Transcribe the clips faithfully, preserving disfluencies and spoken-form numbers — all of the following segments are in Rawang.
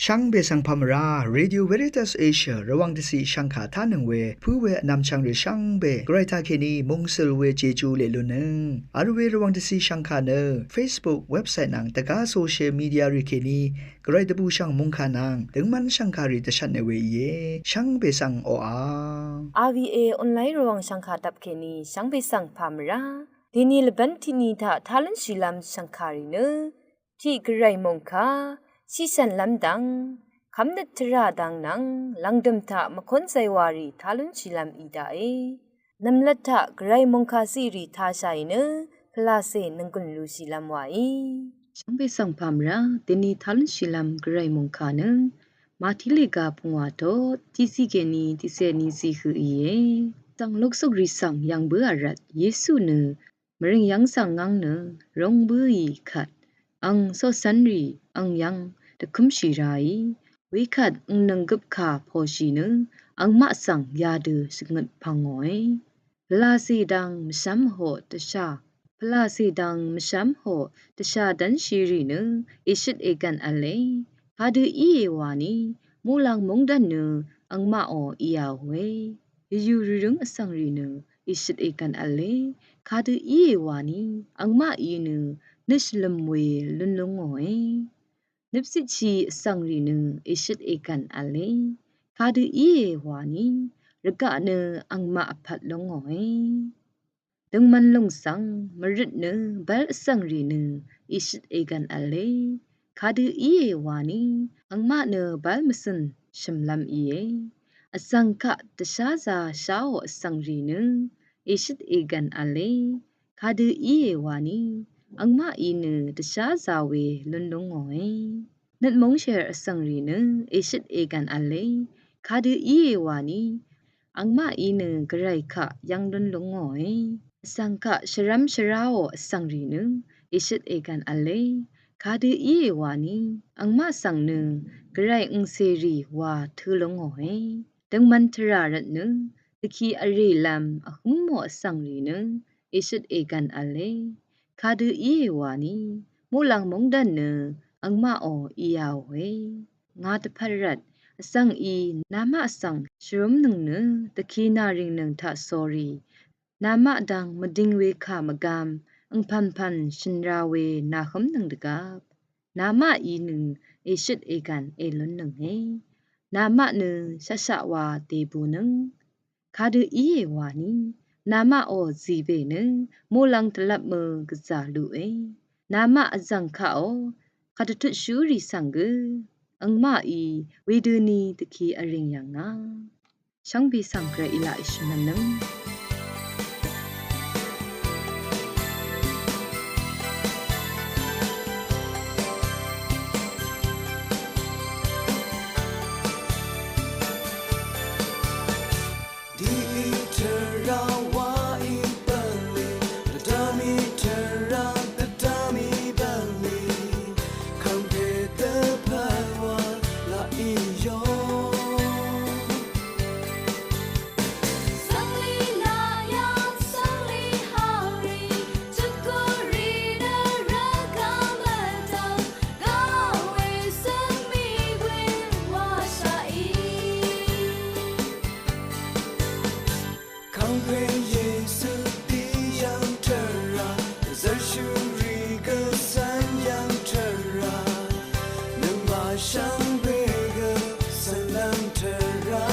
Shvngbe svng pà mvrá, Radio Veritas Asia Rvwàng dvciq shvngkà tánøng we pǿ we vnvmchvng rì shvngbe gvray taqkèní mungsøl we jeju leqlunnøng. Vl we Rvwàng dvciq shvngkà nø Facebook, website nvng dvgá social media rì kèní gvray dvbùshv̀ng mungkà nvng døngmv́n shv̀ngkàrì dvshvtne we íe. Shvngbe svng oqà. R V A online Rvwàng shv̀ngkà dvp kèní shvngbe svng pà mvrá. Dèní lvbv́n tiqni taq tá lúnshìlv́m shv̀ngkàrì nø tiq gvray mòngkà, shiqshv̀nlv́m dvng, kv́mnøt tvrà dvng nvng lv̀ngdø̀m taq mvkónzay wàrì tá lúnshìlv́m í daqe. Nv̀mlat taq gvray mòngkà ziqrì tāshàì nø pvlacè nònggùn lushìlv́m wàí. Shvngbe svng pà mvrá, dèní tá lúnshìlv́m gvray mòngkà nø Màtí lèga pungwà tut tiqciq kèní tiqcè ní zí høq íe. Svng luksuk rì svng yv̀ng bǿà rvt Yesu nø mvrìng yv́ng svng ngv́ng nø rúng bǿì kvt ang coqcv́nrì ang yv́ng dvkǿmshì ràí. Wekvt ang nønggøp kà pòshì nø angmaq svng yadø shvngøt pvngòe. Pvlacè dang mvshv́m hoq dvshà, pvlacè dang mvshv́m hoq dvshà dv́nshìrì nø èshøt ègv̀n v̄le. Kadø íe wani muqlàng móngdàn nø angmaqò íāòe. Yvyū rvrǿng vsvngrì nø èshøt ègv̀n v̄le. Kadø íe wani angmaqí nø nøt shvlø̀m we lún lú ngòe. Nøpcitshi vsvngrì nø èshøt ègv̀n v̄le. Kadø íe wani rvgaq nø angmaq vpvt lú ngòe. Døngman lung svng mvrøt nø bv́l vsvngrì nø èshøt ègv̀n v̄le. Kadø íe wani angmaq nø bv́l mvcø̀n shø̀mlv́m íe. Vsvng kaq dvsházā sháò vsvngrì nø èshøt ègv̀n v̄le. Kadø íe wani angmaqí nø dvsházā we lún lú ngòe. Nøt móngsher vsvngrì nø èshøt ègv̀n v̄le. Kadø íe wani angmaqí nø gvray kaq yv́ng lún lú ngòe. Vsvng kaq shvrv́m shvráò vsvngrì nø èshøt ègv̀n v̄le. Kadø íe wani angmaq svng nø gvray angcèrì wa tǿ lú ngòe. Døngman tvrà rvt nø dvki vrèlv́m vhǿmò vsvngrì nø èshøt ègv̀n v̄le. Kadø íe wani muqlàng móngdàn nø angmaqò íāòe. Ngà dvpvt rvt vsvng í namaq svng shvrúmnøng nø dvki nàrìngnøng taq sórí namaq dang mvding we kà mvgvm angpv̀npv̀n shø̀n ra we nàhǿmnøng dvgvp namaqí nø èshøt ègv̀n èlúnnønge. Namaq nø shaqshaq wa dèbunøng. Kadø íe wani namaqò zìbè nø muqlàng dvlvp mø gvzà luqe. Namaq vzv̀ng kaqò kàdvtutshú rì svng gø angmaqí wedøni dvki vrìng yv̀ngà. Shvngbe svng gvray í laq í shvmvnøng. Kangpe Yesu dì yv̀ng tvrà, zvrshúrì gø cv́n yv̀ng tvrà, nøngmaq shvngbe gø cv́n lv́ng tvrà.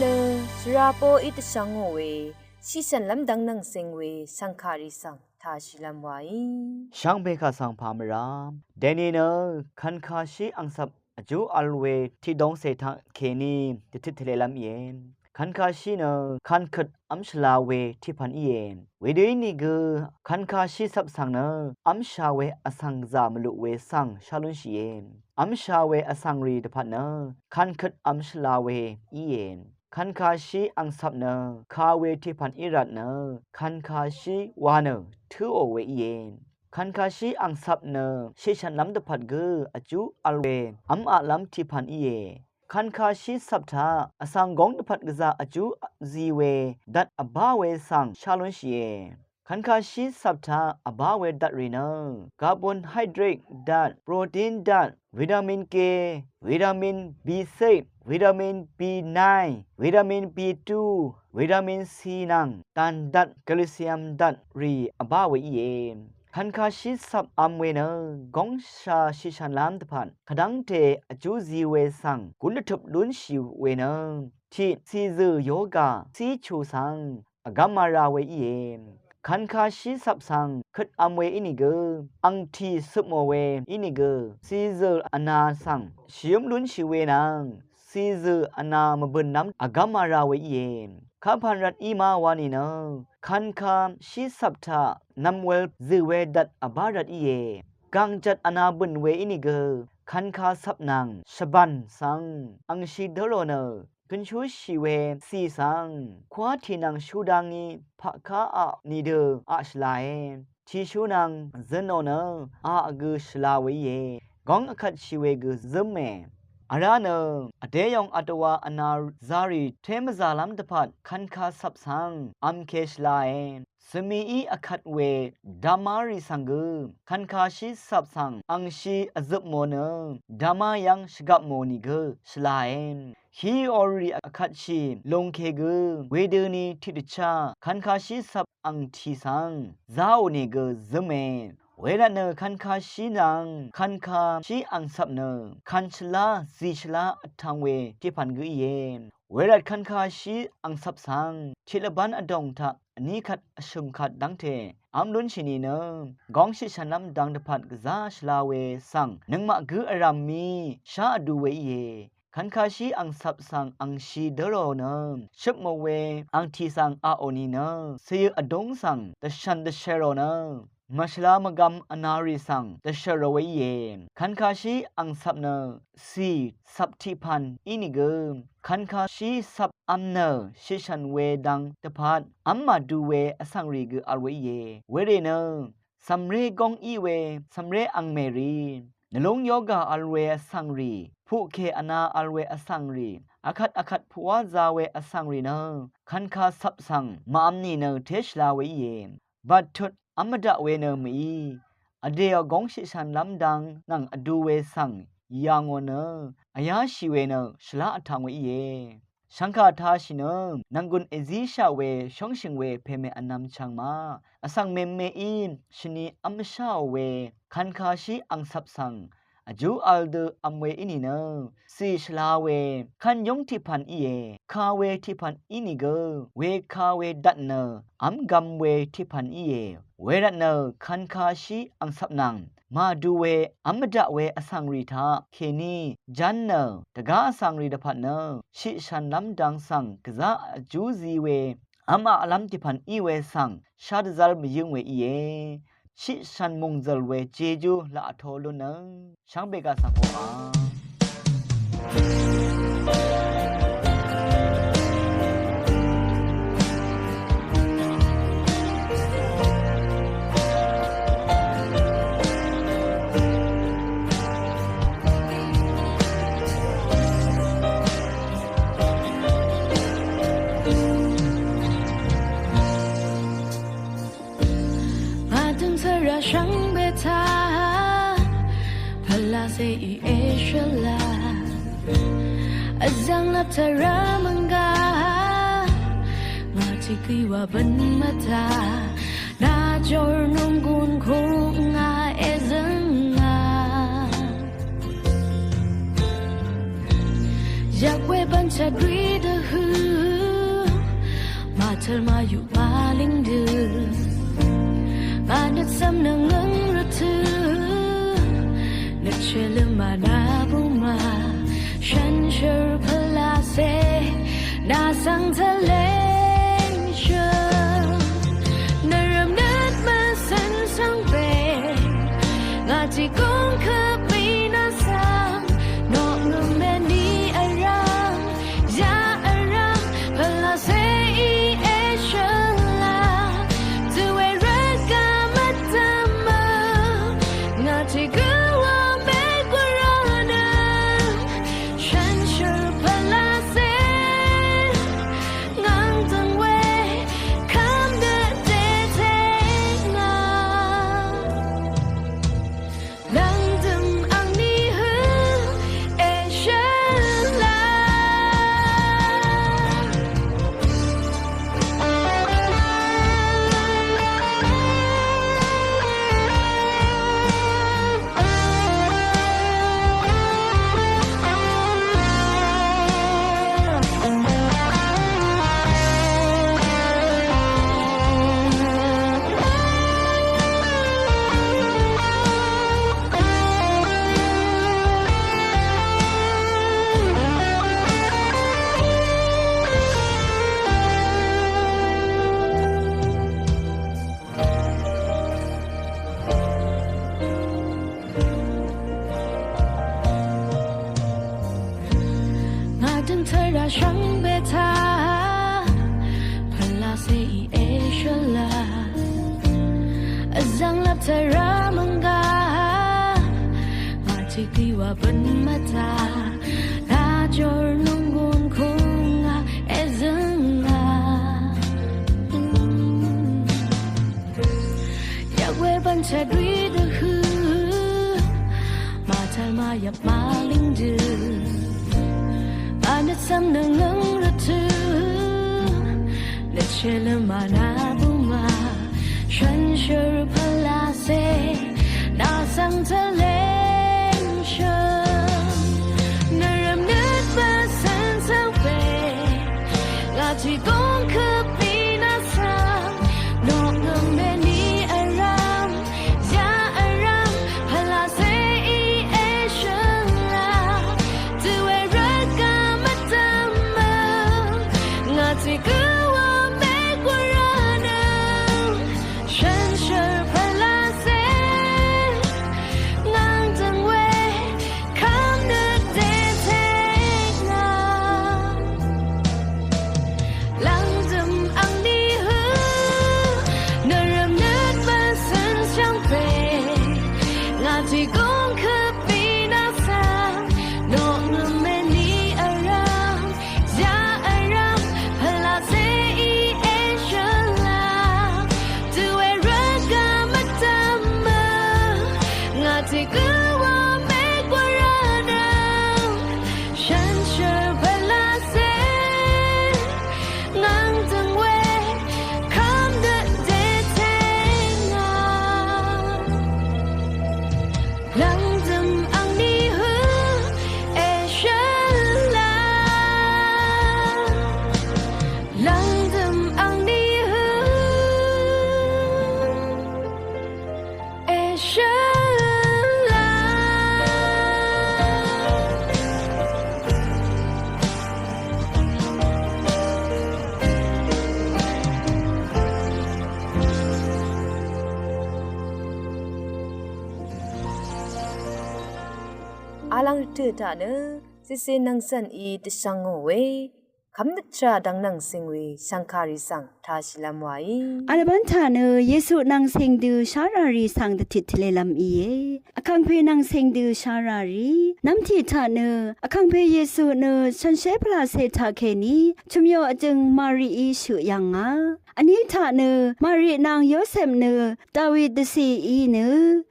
Nø svrapoqí dvshvngò we, shiqshv̀nlv́m dvng nvng sing we shv̀ngkàrì svng tāshìlv́m waí. Shvngbe kà svng pà mvrá dèni nø kvnkashí angcvp vjú vl we tiqdongcè taq kèní dvtøt tvlelv́m íe. Kvnkashí nø kvnkøt v́m shvla we tiqpv̀n íe. Wedø ínìgø kvnkashí cvp svng nø v́msha we vsvng gvzà mvluq we svng shá lúnshìe. V́msha we vsvngrì dvpvt nø kvnkøt v́m shvla we íe. Kvnkashí angcvp nø ka we tiqpv̀n í rvt nø kvnkashí wa nø tǿò we íe. Kvnkashí angcvp nø shiqshv̀nlv́m dvpvt gø vjú vl we v́m aqlv́m tiqpv̀n íe. Kvnkashí cvp taq vsvng góng dvpvt gvzà vjú zi we dvt vbá we svng shá lúnshìe. Kvnkashí cvp taq vbá we dvtrì nø carbohydrate dvt, protein dvt, vitamin K, vitamin B six, vitamin B nine, vitamin B two, vitamin C nvng dàn dvt, calcium dvtrì vbá we íe. Kvnkashí cvp vm we nø góngsha shiqshv̀nlv́m dvpvt kvdv́ngte vjú zi we svng gún dvtøp lúnshì we nø tiq cìzø̀ yoga cíchù svng vgv́m mara we íe. Kvnkashí cvp svng køt vm we ínìgø, angtì cøpmò we ínìgø, cìzø̀ vna svng shìǿm lúnshì we nvng cìzø̀ vna mvbø̀nlv́m vgv́m mara we íe. Kapv̀n rvt í ma wa nìnø kvnkashí cvp taq nv̀mwel zø̀ we dvt vbá rvt íe. Gàngjvt vna bø̀n we ínìgø kvnka cvp nvng shvbàn svng angshi dǿ rò nø gønshúshì we cì svng kwá tì nvng shú dá ngí paqká aq nìdø aq shvlae. Tìshú nvng zønò nø aq gø shvla we íe. Góng vkvtshì we gø zǿme. Vrá nø vdéyòng vdvwa vna zarì té mvzàlv́m dvpvt kvnka cvp svng vmke shvlae. Svmií vkvt we dvmárì svng gø kvnkashí cvp svng angshi vzøpmò nø dvmá yv́ng shvgvpmò nìgø shvlae. Hí orì vkvtshì lungke gø wedøni tiqdvchá kvnkashí cvp angtì svng záò nìgø zǿme. Wervtnø kvnkashí nvng kvnkashí angcvp nø kvn shvlá zì shvlá vtvng we tiqpv̀n gǿ íe. Wervt kvnkashí angcvp svng tiqlvbán vdòng taq vní kvt vshø̀m kvt dv́ngte v́m lúnshì nìnø góng shiqshv̀nlv́m dang dvpvt gvzá shvla we svng nøngmaq gǿ vrv̀m mí shá vdu we íe. Kvnkashí angcvp svng angshi dǿ rò nø shøpmò we angtì svng aqò nìnø cìyø vdúng svng dvshv̀n dvshv̀rò nø mvshvla mvgvm vnarì svng dvshv̀rò we íe. Kvnkashí angcvp nø cì cvp tiqpv̀n ínìgø kvnkashí cvp vm nø shiqshv̀n we dang dvpvt v́m màdu we vsvngrì gø vl we íe. Werì nø cv̀mré góng í we cv̀mré angmèrì nvlúng yoga vl we vsvngrì puqkè vna vl we vsvngrì vkvt vkvt puqwá za we vsvngrì nø kvnka cvp svng màvm nìnø té shvla we íe. Bvttut v́m mvdaq we nø mèí vdèò góng shiqshv̀nlv́m dang nvng vdu we svng yà ngò nø vyáshì we nø shvlá vtvng we íe. Shvngkà tāshì nø nv̀nggùn èzíshaq we shóngshø̀ng we pèmè vnvm chvng ma vsvng mèmeí shvni v́m sháò we kvnkashí angcvp svng vjú vl dø vm we í nìnø cì shvla we kvn yúng tiqpv̀n íe. Ka we tiqpv̀n í nìgø weka we dvt nø v́m gvm we tiqpv̀n íe. Wervtnø kvnkashí angcvp nvng màdu we v́m mvdaq we vsvngrì taq kèní ján nø dvgá vsvngrì dvpvt nø shiqshv̀nlv́m dang svng gvzá vjú zi we v́m aqlv́m tiqpv̀n í we svng shá dvzv́r mvyǿng we íe. Shiqshv̀n mòngzø̀l we jejú laq vtō lúnnøng shvngbe gaq svng oqà. Màdøng svra shvngbe taq pvlacè í èshvla vzv̀ng lvp tvrà mv̀ngà ngà tiq gø̀y wa bø̀n mvtaq nà jor nunggun kuk ngà èzø̀ngà. Yvk we bvnshvt ri dvhø, màtøl màyuq màlìng dø, ngà nøt svm nøngøng rvtø, nøt shvløm mànà buma, shànshér pvlase, nà svng tvleng shø, nvrvm nøt mvsøn svng pe, ngà tiq gong kvp mì nà svng, noq ngøm meni vrvm, ya vrvm, pvlase í èshøla, dø we rvt gø mvdvma, ngà tiq gø wa mvgwara nø, shànshér pvlase, ngàng døng we, kvm nø dvteng ngà. Lvngdøm angni hø, èshøla. Ngà døng tvrà shvngbe taq, pvlase í èshøla. Vzv̀ng lvp tvrà mvnga, ngà tiq gø wa bøn mvta, lajor nunggun kung ngà èzøng ngà. Yvk we bvnshvt ri dvhø, màtaq màyvp màlìng dø, ngà nøt svm nøngøng rvtø, nøt shvløm mànà buma, shànshér pvlase, nà svng tvleng shø, nvrvm nøt mvsøn svng pe, ngà tiq gong kvp mì nà svng, noq ngøm meni vrvm, ya vrvm, pvlase í èshøla, dø we rvt gø mvdvma, ngà tiq gø wa mvgwara nø, shànshér pvlase, ngàng døng we, kvm nø dvteng ngà. Lvngdøm angni hø, nvrvm nøt mvsøn shvngbe, ngà tiq gong kvp mì nà svng, noq ngøm meni vrvm, ya vrvm, pvlase í èshøla, dø we rvt gø mvdvma, ngà tiq gø wa mvgwara nø, shànshér pvlase, ngàng døng we, kvm nø dvteng ngà. Lvngdøm angni hø, èshøla. Lvngdøm angni hø, èshøla. Vlvng rvtø̀ taq nø, cìcè nvng cv̀n í dvshvngò we, kv́mnøt tvrà dvng nvng cing we shv̀ngkàrì svng tāshìlv́m wàí. Vlvbán taq nø Yesu nvng cing dø sháràrì svng dvtit tvlelv́m íe. Vkàngpè nvng cing dø sháràrì. Nv́mtiq taq nø Vkàngpè Yesu nø shànshér pvlacè taqkèní chø̀myo vjø̀ng Marií shøq yv̀ngà. Vní taq nø Mari nvng Yosep nø Dawi dvcìí nø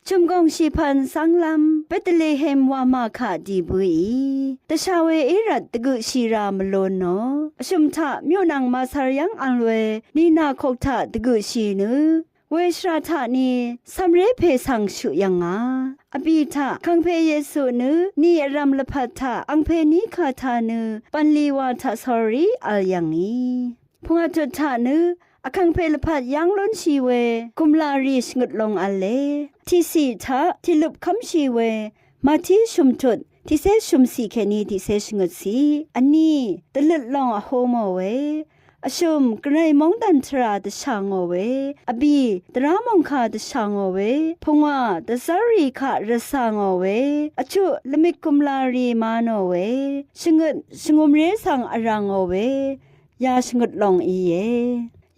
chø̀mgòng shìpvn cv́nglv́m Betlehem wamà kaq dì bøìí. Dvsha we í rvt dvgøqshì rà mvlon nò. Vshø̀m taq myuqnàng màcvr yv́ng vl we nìnà kok taq dvgøqshì nø Weshra taq ni cv̀mré pè svng shuq yv̀ngà. Vbì taq Vkàngpè Yesu nø ni vrv̀m lvpat taq angpè ní kà taq nø bv̀nlì wa taq sórí vl yv̀ngì. Pungwà tut taq nø Vkàngpè lvpat yv́ng lúnshì we gùmlà rì shvngøt long v̄le. Tiqciq taq tìlup kv́mshì we Mati shø̀mtut tiqcé shø̀mciq kèní tiqcé shvngøtciq. Vní dvløt lòng vhø̄ mò we. Vshø̀m Gvray móngdàn tvrà dvshà ngò we. Vbì dvrá mòngkà dvshà ngò we. Pungwà dvzv́rrì kaq rvcà ngò we. Vchuq lvmik gùmlà rì ma nò we. Shvngøt shvngø̀mré svng vrà ngò we. Ya shvngøt lòng íe.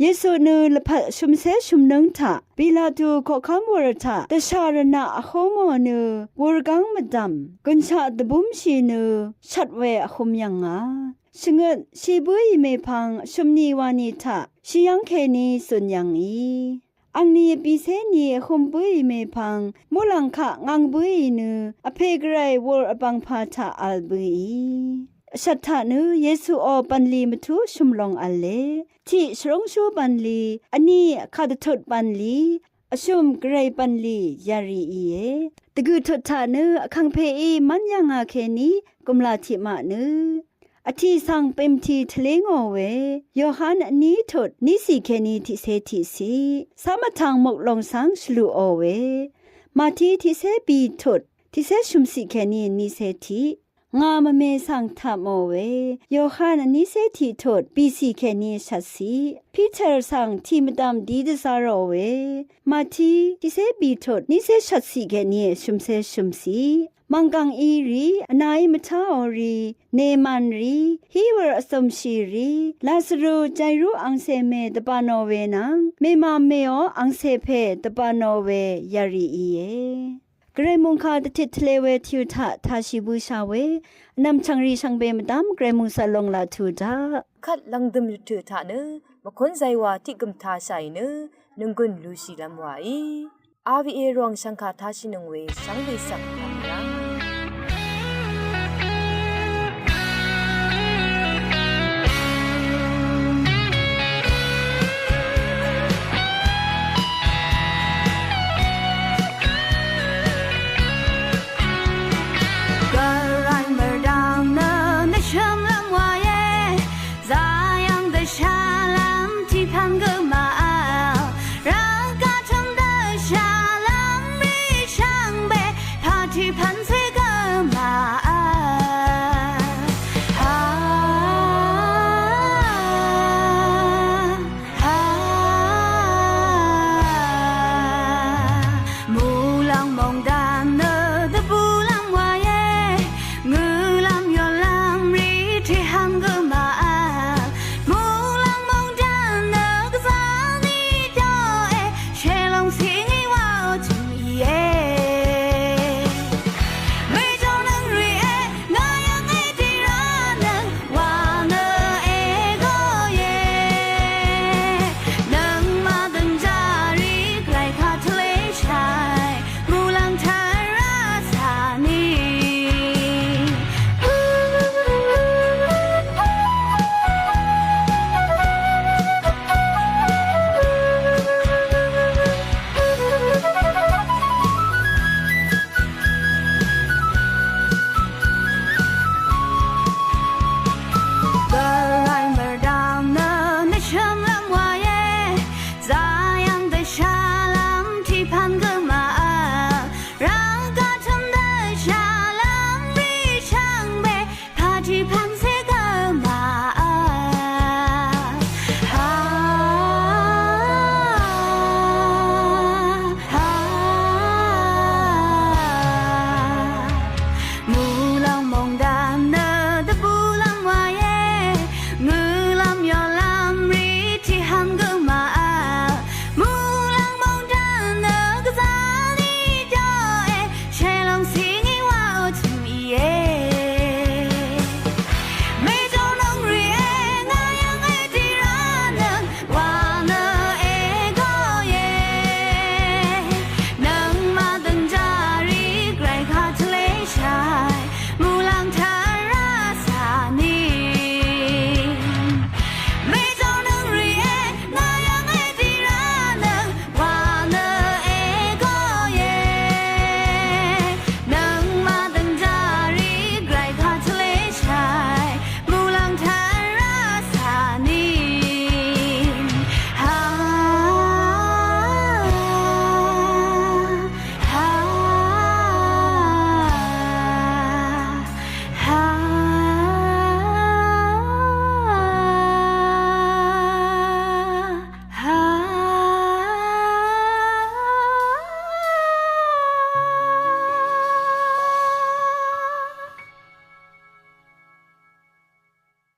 Yesu nø lvpat shø̀mcé shø̀mnǿng taq Pilatu koqkv́m wur taq dvshà rvnaq vhø̄ mò nø wur gv́ng mvdv̀m gø̀nshaq dvbúmshì nø shvt we vhø̄m yv̀ngà. Shvngøt shì bǿì mèpvng shø̀mni wani taq shì yv́ng kèní zùn yv̀ngì. Angni vbìcé ni vhø̄m bǿì mèpvng muqlàng kaq ngv̄ng bǿì nø Vpè Gvray wur vbv̀ngpà taq vl bǿì. Vshvt taq nø Yesuò bv̀nlì mvtú shø̀m long v̄le. Tiq shvrúngshú bv̀nlì, vní vkàdvtut bv̀nlì, vshø̀m Gvray bv̀nlì yarì íe. Dvgø̀ tut taq nø Vkàngpèí mv́n yv̀ngà kèní gùmlà tiqmaq nø vtì svng bø̀mtì tvlé ngò we. Yohan vní tut níciq kèní tiqcé tiqciq. Cv́m vtvng muklong svng shvlùò we. Mati tiqcé bì tut tiqcé shø̀mciq kèní nícé tiq. Ngà mvme svng taq mò we. Yohan vnícé tiq tut bìciq kèní shvtciq. Piter svng tì mvdv̀m dí dvzá rò we. Mati tiqcé bì tut nícé shvtciq kèní shø̀mcé shø̀mciq. Mv̀nggv̀ng í rì, vnaí mvtáò rì, nèmàn rì, hí wur vzø̀mshì rì, Lazaru Jairu angcè mè dvbà nò we nvng, mèmà mèò angcè pè dvbà nò we yarì íe. Gvray mòngkà dvtit tvlē we tìu taq tāshì bøsha we, vnv̀m chv̀ngrì shvngbe mvdv́m Gvray mòngsvt long laq tù daq. Kvt lv̀ngdø̀m rvtø̀ taq nø, mvkún zaywa tiq gø̀m tāshàì nø, nònggùn lushìlv́m wàí. R V A Rvwàng shv̀ngkà tāshìnøng we shvngbe svng